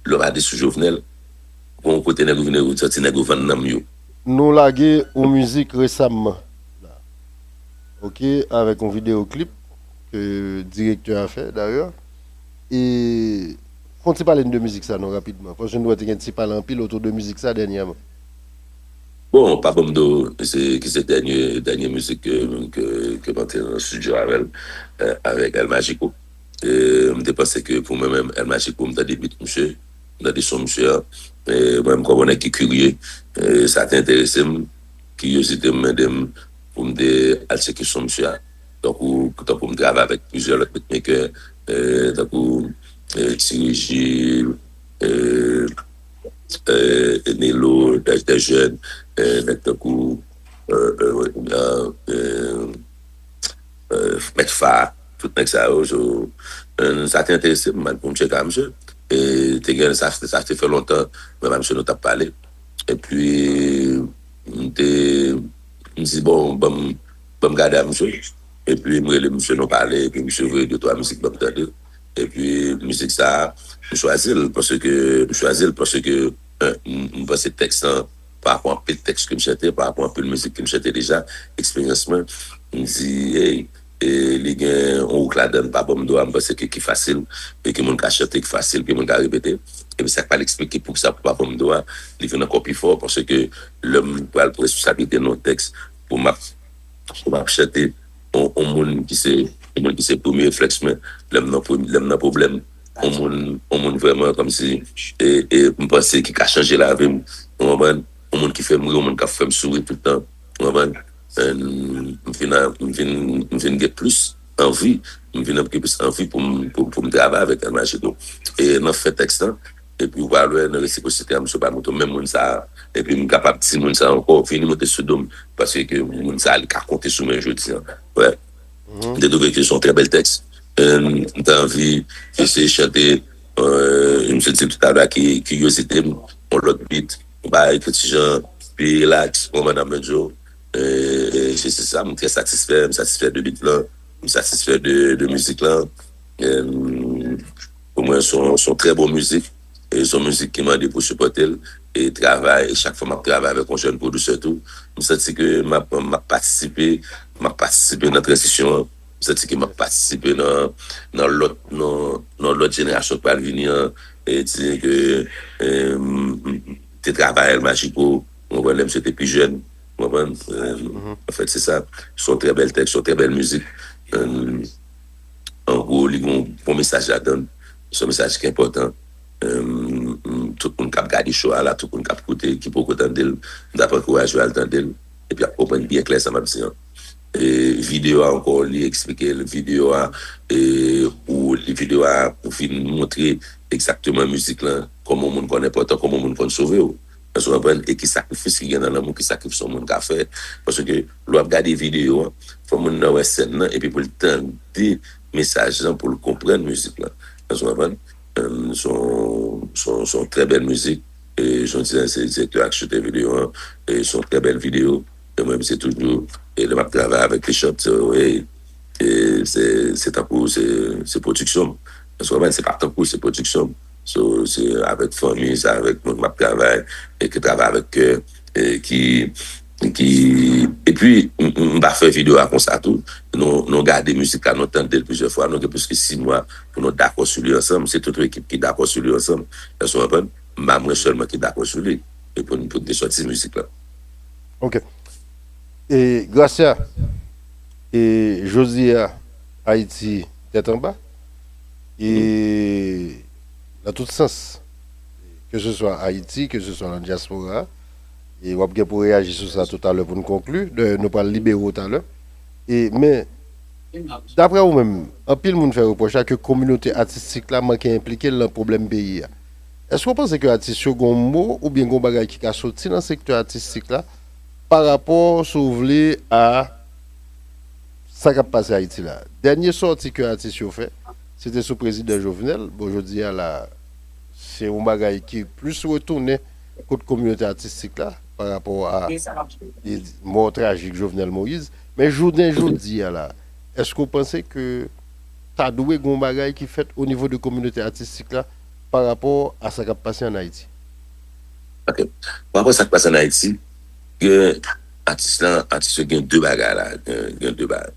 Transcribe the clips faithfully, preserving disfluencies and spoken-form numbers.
lè w pa de sou Jovenel, gon kote nèg yo vin, ou santi nèg yo vann nanm yo. Nou lage yon mizik resamman, ok, avèk yon videyo klip ke direktè a fè dayè. E fè yon ti pale n de mizik sa non rapidman, paske nou wè te gen ti pale anpil otou de mizik sa dènyèman. Bon, pa ban m do, se ki se dènye dènye mizik ke ke ke m antre nan estidyo avè l, avèk El Magico. E m te panse ke pou mwen menm El Magico, m tande beat misye, m tande son misye a. E mwen menm kòm yon nèg ki kirye, e sa te enterese m, kiryozite m mande m pou m te al tcheke son misye a. Tankou tankou m travay avèk plizyè lòt beatmaker, e tankou e, Ti Rejil, e, e, Nelo, de, de jèn, e, nèg tankou e, e, e, e, Mèt Fa, tout nèg sa yo. So, e, sa te enterese m, m al pou m tcheke a misye. E, te gen sa, sa te fè lontan, mwen ak misye nou t ap pale. Epi, m te, m di, bon, ban m, ban m gade a misye. Epi, m rele misye, nou pale, epi misye voye de twa mizik ban m tande. Epi, mizik sa a, m chwazi l, paske, m chwazi l, paske, e, m, m panse tèks lan, pa rapò anpil tèks ke m chante, pa rapò anpil mizik ke m chante deja, eksperyans mwen, m di, hey, e li gen yon wouk ladan l, pa ban m do a, m panse ke ki fasil, e ke moun ka chante ki fasil, ke moun ka repete. Epi sa k pral eksplike poukisa pou pa ban m do a, li vin ankò pi fò, paske lè m pral pran responsablite nan yon tèks, pou m ap, pou m ap chante, yon, yon moun ki se, yon moun ki se premye reflèks mwen, lè m nan, lè m nan pwoblèm, yon moun, yon moun vrèman kòmsi, e, e m panse ki ka chanje lavi m, ou konprann? Yon moun ki fè m ri, yon moun k ap fè m souri tout tan, ou konprann? M vin, m vin, m vin gen plis anvi, m vin gen plis anvi pou m, pou, pou m travay avèk El Magico. E nan fè tèks lan, epi ou pral wè nan resiprosite a, misye pral montre menm moun sa a, epi m kapab di moun sa a ankò, vini monte sou do m, paske ke moun sa a, li ka konte sou mwen jodi a. Wè. M te twouve ke se yon trè bèl tèks. M te anvi eseye chante, e, m soti toutalè ki kiryozite m, yon lòt beat, yon bagay ki ti jan pi rilaks, yon bagay nan medyo. E, e, se, se sa, m trè satisfè, m satisfè de beat lan, m satisfè de, de mizik lan. E, pou mwen, se yon, se yon trè bon mizik. E se yon mizik ki mande pou sipòte l. E travay, e chak fwa m ap travay avèk yon jèn pwodisè tou, m santi ke m ap, m ap patisipe, m ap patisipe nan tranzisyon an. M santi ke m ap patisipe nan, nan lòt, nan, nan lòt jenerasyon k pral vini an. E di ke e, m, m, m te travay El Magico, ou konprann, lè misye te pi jèn, ou konprann? E, anfèt, se sa. Se yon trè bèl tèks, se yon trè bèl mizik. E, an gwo, li gen yon bon mesaj ladan l. Se yon mesaj ki enpòtan. E, m, tout moun k ap gade show a la, tout moun k ap koute, ki poko tande l, m t ap ankouraje yo al tande l, epi y ap konprann byen klè sa m ap di an. E, videyo a ankò, li eksplike l, videyo a, e, ou li videyo a pou vin montre egzakteman mizik lan, kòman yon moun konn enpòtan, kòman yon moun konn sove w. Èske w konprann? E ki sakrifis ki gen nan lanmou, ki sakrifis yon moun ka fè. Paske lè w ap gade videyo an, fò moun nan wè sèn nan, epi pou l tande mesaj lan, pou l konprann mizik lan. Èske w konprann? E, se yon, se yon, se yon trè bèl mizik. E, jan w di an, se direktè a ki choute videyo an. E, se yon trè bèl videyo. E mwen, se toujou, e lè m ap travay avèk Richard, se, e, e, se, se tankou, se, se pwodiksyon m. Èske w konprann? Se pa tankou, se pwodiksyon m. So, se avèk fanmi, se avèk moun m ap travay, e ki travay avèk kè, e ki, ki, epi, m, m, m pa fè videyo a konsa tou. Nou, nou gade mizik la, nou tande l plizyè fwa, nou gen plis ke sis mwa pou nou dakò sou li ansanm. Se tout yon ekip ki dakò sou li ansanm. Èske w konprann? M pa mwen sèlman ki dakò sou li. E pou n, pou n te sòti mizik la. Ok. E Gracia, e jodi a, Ayiti tèt anba. E nan tout sans, ke se swa Ayiti, ke se swa nan dyaspora, e w ap gen pou reyaji sou sa toutalè pou n konkli. Dayè, nou pral libere w talè. E, men, daprè ou menm, anpil moun fè repwòch la ke kominote atistik la manke enplike l nan pwoblèm peyi a. Èske w panse ke atis yo gen yon mo oubyen gen yon bagay ki ka soti nan sektè atistik la pa rapò, si w vle, a sa k ap pase Ayiti la? Dènye sòti ke atis yo fè, se te sou prezidan Jovenel. Bon, jodi a la, se yon bagay ki plis retounen kot kominote atistik la pa rapò a e, mò trajik Jovenel Moïse. Men jounen jodi a la, èske w panse ke ta dwe gen yon bagay ki fèt o nivo de kominote atistik la pa rapò a sa k ap pase ann Ayiti? Ok. Pa rapò a sa k pase ann Ayiti, gen atis lan, atis yo gen de bagay la, gen, gen de bagay.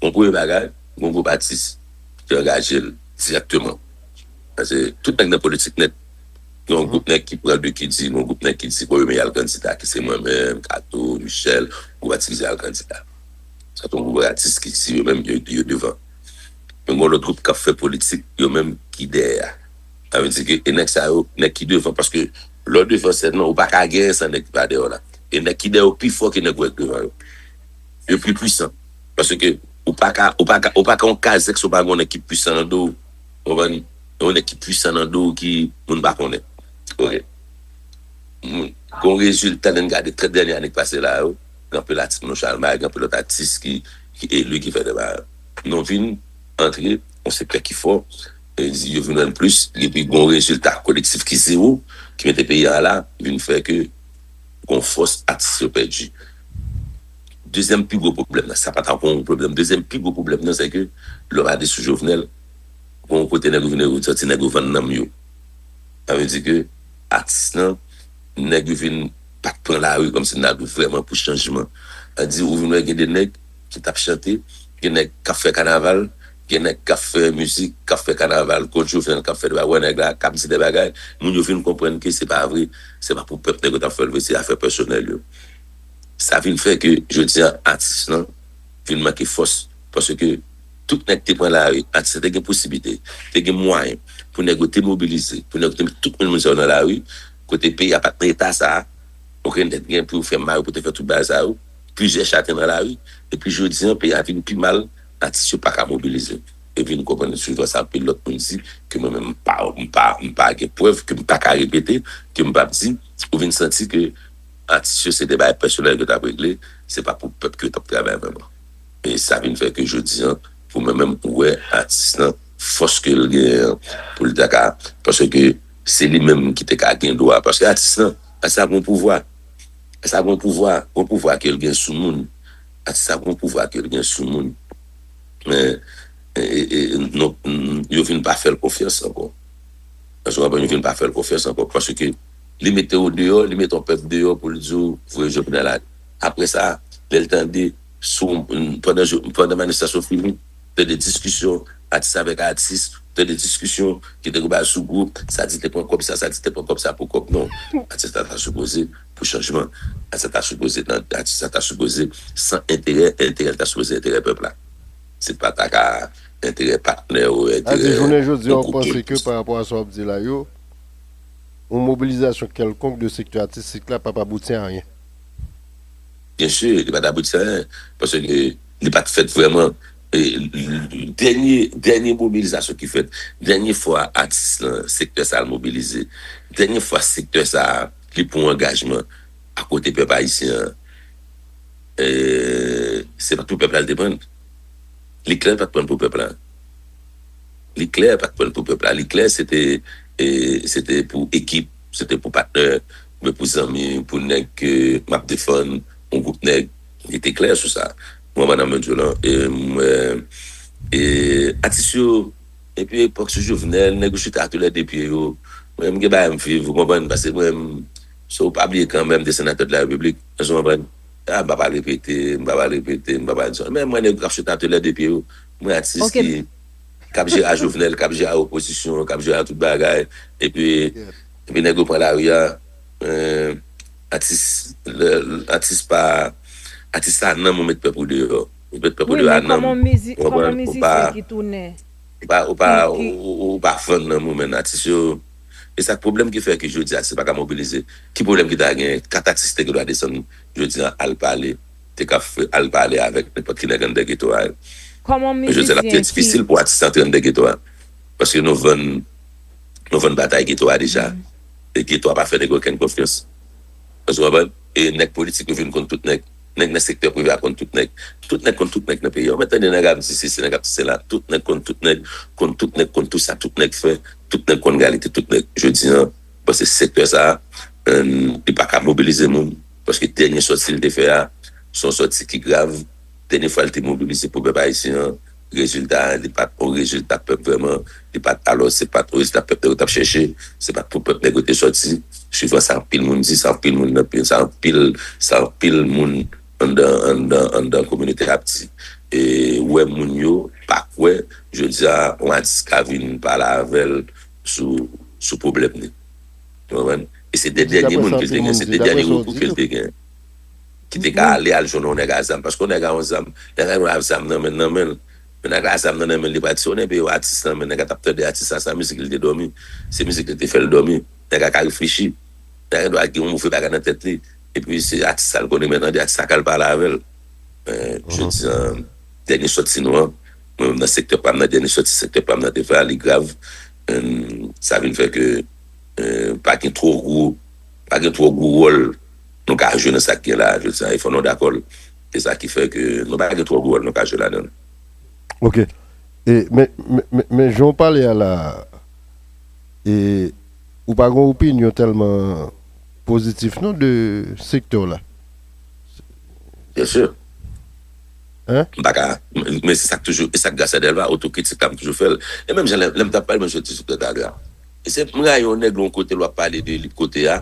Yon premye bagay, yon gwoup atis ki angaje l dirèkteman. Paske tout nèg nan politik nèt. Gen yon gwoup nèg ki pran de ki di, gen yon gwoup nèg ki di, bon, yo men y al kandida, ki se mwen menm, Kato, Michel, gwoup atis y al kandida. Sa se yon gwoup atis ki di yo menm, yo, yo devan. Men gen yon lòt gwoup k ap fè politik, yo menm ki dèyè a. Sa vle di ke e nèg sa yo, nèg ki devan, paske lè w devan sèn nan, ou pa ka genyen san nèg ki pa dèyè w la. E nèg ki dèyè yo pi fò ke nèg ou wè k devan yo. Yo pi pwisan. Paske ou pa ka, ou pa ka, ou pa ka yon kazèk si w pa gen yon nèg ki pwisan nan do w. Ou konprann? Yon nèg ki pwisan nan do w ki moun pa konnen. Ok. Moun, gen yon rezilta lè n gade trant dènye ane k pase la yo, gen anpil atis Mouno Chalmay, gen anpil lòt atis ki, ki eli, ki fè de bagay. Nou vin antre yon sektè ki fò, e di yo vin wè n plis, epi gen yon rezilta kolektif ki zewo, ki mete peyi a la, vin fè ke gen yon fòs atis yo pèdi. Dezyèm pi gwo pwoblèm nan, sa pa ta yon pwoblèm, dezyèm pi gwo pwoblèm nan, se ke lè w gade sou Jovenel, gen yon kote nèg yo vin santi nèg yo vann nanm yo. Sa vle di ke atis lan, nèg yo vin pa t pran lari kòmsi n ap vrèman pou chanjman. Sa di, ou vin wè gen de nèg ki t ap chante, gen nèg k ap fè kanaval, gen nèg k ap fè mizik, k ap fè kanaval kont Jovenel, k ap fè de bagay, wè nèg la k ap di de bagay, moun yo vin konprann ke se pa vre, se pa pou pèp nèg yo t ap fè l vre, se afè pèsonèl yo. Sa vin fè ke jodi a atis lan vin manke fòs. Paske tout nèg te pran lari, atis te gen posiblite, te gen mwayen pou nèg yo te mobilize, pou nèg yo te met tout moun sa yo nan lari, kote peyi a pa t nan eta sa a, okenn nèg gen pou yo fè mari pou te fè tout bagay sa yo, plizyè cha te nan lari, epi jodi a peyi a vin pi mal, atis yo pa ka mobilize. Epi nou konprann swivan sa anpil lòt moun di, ke mwen menm m pa, m pa, m pa gen prèv, ke m pa ka repete, ke m p ap di, ou vin santi ke atis yo se de bagay pèsonèl yo t ap regle, se pa pou pèp ke yo t ap travay vrèman. E sa vin fè ke jodi a, pou mwen menm, ou wè atis lan, fòs ke l genyen an, pou l ta ka, paske se li menm ki te ka gen dwa, paske atis lan, atis la gon pouvwa, atis la gon pouvwa, gon pouvwa ke l gen sou moun, atis la gon pouvwa ke l gen sou moun. Men, e, e, e, non, yo vin pa fè l konfyans ankò. Paske w konprann, yo vin pa fè l konfyans ankò. Paske li mete w deyò, li mete yon pèp deyò pou l di w voye Jovenel ale. Apre sa, lè l tande, sou, pandan, pandan manifestasyon fini, tande diskisyon, atis avèk atis, tande diskisyon ki te gen bagay sou gwoup, sa di te pran kòb sa, sa di te pran kòb sa pou kòb. Non, atis la ta sipoze pou chanjman. Atis la ta sipoze nan, atis la ta sipoze san enterè, enterè l ta sipoze enterè pèp la. Se pa ta ka enterè patnè ou enterè. Adi jounen jodi a, w panse ke pa rapò a sa w ap di la yo, yon mobilizasyon kèlkonk de sektè atistik la p ap abouti a anyen? Byen si, li pa t abouti a anyen. Paske li pa t fèt vrèman. E, dènye, dènye mobilizasyon ki fèt, dènye fwa atis lan, sektè sa a mobilize, dènye fwa sektè sa a li pran angajman akote pèp ayisyen an, e, se pa pou pèp la l te pran l. Li klè l pa t pran l pou pèp la. Li klè pa t pran l pou pèp la. Li klè se te, e, se te pou ekip, se te pou patnè, men pou zanmi, pou nèg ke m ap defann, yon gwoup nèg, li te klè sou sa. Mwen, madanm mwen di w lan, e, mwen, e, atis yo, epi epòk sou Jovenel, nèg yo chita atè lè de pye yo. Mwen, m gen bagay m viv, ou konprann, paske mwen, so, ou pa bliye kanmenm, de senatè de la repiblik, èske w konprann? A, m pa pral repete, m pa pral repete, m pa pral di sa. Men mwen, nèg k ap chita atè lè de pye yo, mwen atis ki, k ap jere a Jovenel, k ap jere a opozisyon, k ap jere a tout bagay, epi, epi nèg yo pran lari a, eh, atis, lè, atis pa, atis sa nanm ou met pèp ou deyò. Ou met pèp ou deyò a nanm ou. Ou konprann? Ou pa, ou pa, ou, ou, ou pa vann nanm ou, men atis yo. E sa k pwoblèm ki fè ke jodi a atis pa ka mobilize. Ki pwoblèm ki ta genyen? Kat atis te gen dwa desann jodi a al pale, te ka fè, al pale avèk nenpòt ki nèg anndan geto a. Men jodi a l ap trè difisil pou atis antre anndan geto a. Paske nou vann, nou vann batay geto a deja. E geto a pa fè nèg okenn konfyans. Èske w konprann? E nèg politik yo vin konn tout nèg. Nèg nan sektè prive a konn tout nèg. Tout nèg konn tout nèg nan peyi a. Ou mèt tande nèg ap di sesi, nèg ap di sela. Tout nèg konn tout nèg, konn tout nèg, konn tout sa tout nèg fè. Tout nèg konn reyalite tout nèg. Jodi a, paske sektè sa a, eh, li pa ka mobilize moun. Paske dènye sòti li te fè a, se yon sòti ki grav. Dènye fwa li te mobilize pou pèp ayisyen an, rezilta a, li pa t yon rezilta pèp vrèman, li pa t, alò, se pa t yon rezilta pèp nèg yo t ap chèche, se pa t pou pèp nèg yo te sòti. Swivan sa anpil moun di, sa anpil moun nan, sa anpil, sa anpil moun anndan, anndan, anndan kominote a ap di. E wè moun yo pa kwè, jodi a, yon atis ka vin pale avè l sou, sou pwoblèm li. Ou konprann? E se de dènye moun ke l te gen, se de dènye rekou ke l te gen. Ki te ka ale al jwenn yon nèg a zam. Paske yon nèg a yon zam, nèg a yon zam nan men, nan men l. Men nèg la zam nan, nan men l, li pral tiyonnen, epi yon atis nan men, nèg la t ap tande atis la, sa mizik li te dòmi. Se mizik li te fè l dòmi. Nèg la ka reflechi. Nèg la gen dwa gen yon move bagay nan tèt li. Epi se atis sa l konnen men tande, atis sa k al pale avè l. Men, jodi a, dènye sòti nou an, mwen menm nan sektè pa m nan, dènye sòti sektè pa m nan te fè a, li grav. Em, sa vin fè ke, eh, pa gen twò gwo, pa gen twò gwo wòl nou ka jwe nan sa k gen la, jodi a, e fò nou dakò l. E sa ki fè ke nou pa gen twò gwo wòl nou ka jwe ladan l. Ok. E, men, men, men, men jan w pale a la, e, ou pa gen opinyon tèlman pozitif non de sektè w la. Byen si. Hein? M pa ka, men se sa k toujou, e sa k gras a Dèlva, otokritik la, m toujou fè l. E menm jan lè, lè m t ap pale, mwen, jodi sou talè a. E se m rayi yon nèg yon kote l w ap pale de li kote a.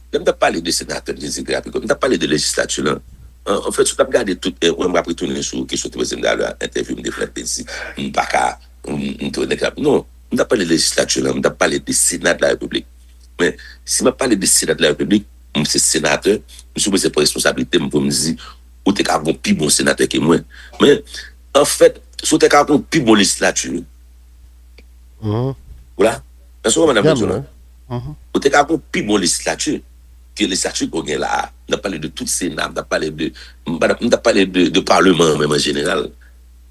Lè m t ap pale de senatè, m te di l trè rapid, m t ap pale de lejislati lan. An, anfèt, si w t ap gade tout, e, mwen, m ap retounen sou kesyon te poze m talè a, entèvyou m te fè, m te di, m pa ka, m, m te nèg la, non, m t ap pale de lejislati lan, m t ap pale de Sena de la Repiblik. Men, si m ap pale de Sena de la Repiblik, m se senatè, m sipoze pran responsablite m pou m di, ou te ka gon pi bon senatè ke mwen. Men, anfèt, si w te ka gon pi bon lejislati, ou la? Èske w konprann sa m ap di w la? Ou te ka gon pi bon lejislati ke lejislati ke w gen la a. M t ap pale de tout Sena, m t ap pale de, m pa t ap, m t ap pale de, de Paleman an menm an jeneral.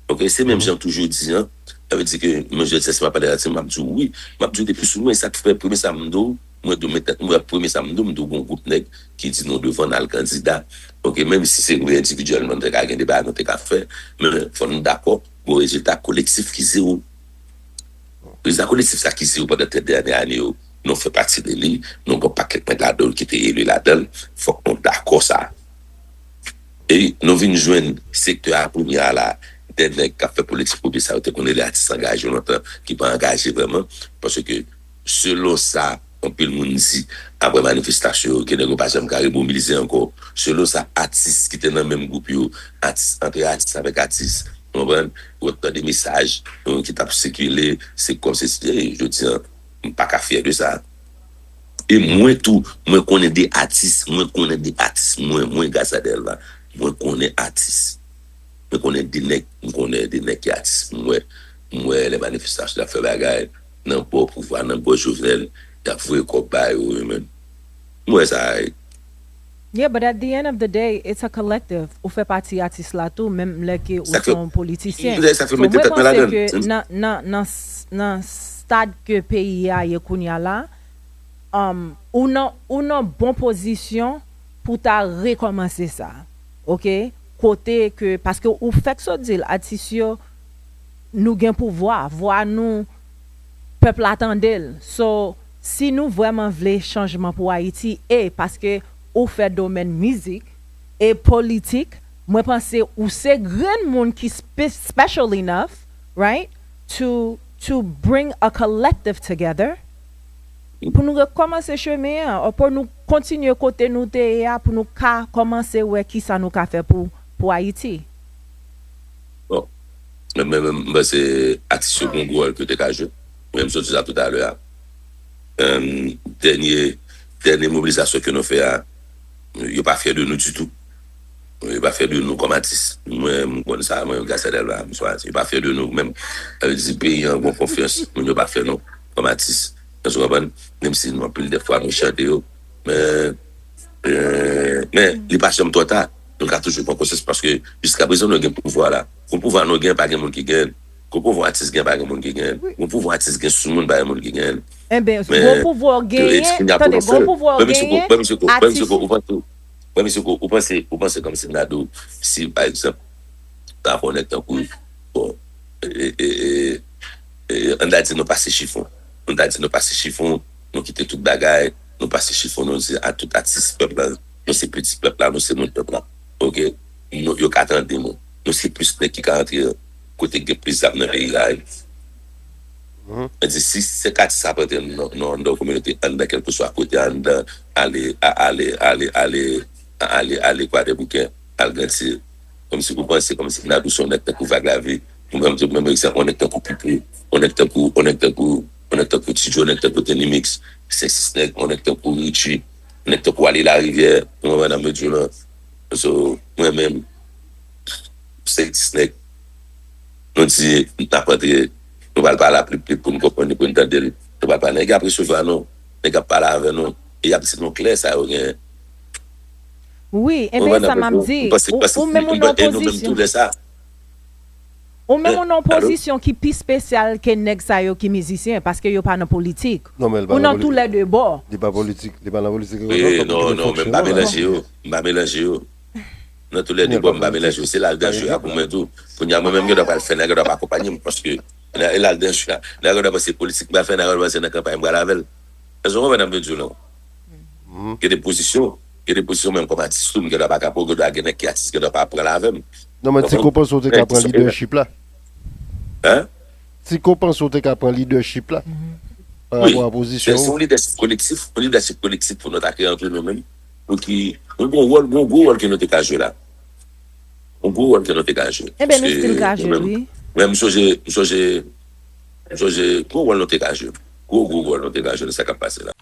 Ok, se menm jan m toujou di an. Sa vle di ke mwen jodi a si m ap pale a, si m ap di w wi, m ap di w depi sou mwen, sa k fè premye sa m di w, mwen di w men tèt mwen, premye sa m di w, m di w gon gwoup nèg ki di nou devan n al kandida. Ok, menm si se vre endividyèlman nou te ka gen deba, nou te ka fè, men fò nou dakò, gon rezilta kolektif ki zewo. Rezilta kolektif sa ki zewo pandan trant dènye ane yo, nou fè pati de li, nou gon pakèt nèg ladan l ki te eli ladan l, fòk nou dakò sa. E nou vin jwenn sektè a kounye a la, de nèg k ap fè politik pou peyi sa yo te konn rele atis angaje lontan, ki pa angaje vrèman, paske selon sa anpil moun di, apre manifestasyon yo, ke nèg yo pa janm ka remobilize ankò, selon sa atis ki te nan menm gwoup yo, atis, antre atis avèk atis, ou konprann? Ou ap tande mesaj, euh, ki t ap sikile, se kòmsi, jodi a, m pa ka fyè de sa. E mwen tou, mwen konnen de atis, mwen konnen de atis, mwen, mwen, Gazadel la, mwen konnen atis. Mwen konnen de nèg, m konnen de nèg ki atis. M wè, m wè lè manifestasyon ap fè bagay, nan bò pouvwa, nan bò Jovenel, y ap voye kòb ba yo, wi, men. M wè sa, wi. Yeah, but at the end of the day, it's a collective. Ou fè pati atis la tou, menm lè ke ou se yon politisyen. So, mwen panse ke nan, nan, nan, nan stad ke peyi a ye kounya la, um, ou nan, ou nan bon pozisyon pou ta rekòmanse sa. Ok? Kote ke, paske ou fèk sot di l, atis yo, nou gen pouvwa, vwa nou, pèp la tande l. So, si nou vrèman vle chanjman pou Ayiti, e paske ou fè domèn mizik e politik, mwen panse ou se grenn moun ki spe- special enough, right, to, to bring a collective together pou nou rekòmanse chemen an, pou nou kontinye kote nou te ye a, pou nou ka kòmanse wè kisa nou ka fè pou, pou Ayiti. Bon, men, men, men, m panse atis yo gon gwo wòl ke yo te ka jwe. Mwen, m sot di sa toutalè a. Em, dènye, dènye mobilizasyon ke nou fè a, yo pa fyè de nou ditou. Yo pa fyè de nou kòm atis. Mwen, m konn sa, mwen, Gazadel la, m swa, yo pa fyè de nou menm. Sa vle di, peyi an gon konfyans, moun yo pa fyè nou kòm atis. Èske w konprann? Menm si nou anpil de fwa nou chante yo, men, eh, men li pa janm twò ta. Nou ka toujou pran konsyans paske jiskaprezan nou gen pouvwa la. Gon pouvwa nou gen, pa gen moun ki genyen l. Gon pouvwa atis gen, pa gen moun ki genyen l. Gon pouvwa atis gen sou moun, pa gen moun ki genyen l. Enben, gon pouvwa w genyen, tande, gon pouvwa w genyen, atis. Ou panse, ou panse, ou panse kòmsi m ta di w, si, pa egzanp, ta fè yon nèg tankou, bon, e, e, e, e, ann ta di nou pase chifon. Ann ta di nou pase chifon, nou kite tout bagay, nou pase chifon, nou di a tout atis pèp la, nou se pitit pèp la, nou se moun pèp la. Ok? Nou, yo ka tande nou. Nou se plis nèg ki ka antre kote k gen plis zam nan peyi la wi. Mwen di, si se katye sa pa antre nan, nan, nan yon kominote anndan, kèlkeswa kote anndan, ale, a- ale, ale, ale, a- ale, ale Kwadèboukè, al Grantye. Kòmsi pou panse, kòmsi pou n ap sou yon nèg tankou Vag Lavi. Pou mwen, mwen, mwen, egzanp, yon nèg tankou Poupou, yon nèg tankou, yon nèg tankou, yon nèg tankou Ti Djo, yon nèg tankou Tenny Mix, Senk Sis Nèg, yon nèg tankou Richie, yon nèg tankou Ale Larivyè, ou konprann sa m vle di w lan. So, mwen menm, Senk Sis Nèg, nou di, n ap antre, nou pral pale a piblik pou n konprann li, pou n tande l. Nou pral pale, nèg ap resevwa nou, nèg ap pale avè nou, e y ap di nou klè sa yo genyen. Wi, ebyen sa m ap di, ou menm ou nan pozisyon. Ou menm ou nan pozisyon ki pi espesyal ke nèg sa yo ki mizisyen, paske yo pa nan politik. Ou nan toulède bò. Li pa politik, li pa nan politik. Wi, non, non, men m pa melanje yo. M pa melanje yo. Nan toulède bò, m pa melanje yo. Se la l danje a pou mwen tou. Kounye a, mwen menm, m gen dwa pral fè, nèg yo dwa pa akonpanye m, paske e la l danje a. Nèg yo dwa panse politik m pral fè, nèg yo dwa panse nan kanpay m pral avè l. Èske w konprann sa m vle di w lan? Gen de pozisyon, gen de pozisyon menm kòm atis tou, m gen dwa pa ka pran, gen dwa gen nèg ki atis, gen dwa pa pran l avè m. Non, men Tiko panse w te ka pran lidèchip la. Hein? Tiko panse w te ka pran lidèchip la. Pa rapò a pozisyon ou. Se yon lidèchip kolektif, yon lidèchip kolektif pou nou ta kreye antre nou menm. Pou ki, nou gen yon wòl, gen yon gwo wòl ke nou te ka jwe la. Yon gwo wòl ke nou te ka jwe. Ebyen, nou still ka jwe l, wi. Mwen, m sonje, m sonje, m sonje, gwo wòl nou te ka jwe. Gwo, gwo wòl nou te ka jwe nan sa k ap pase la.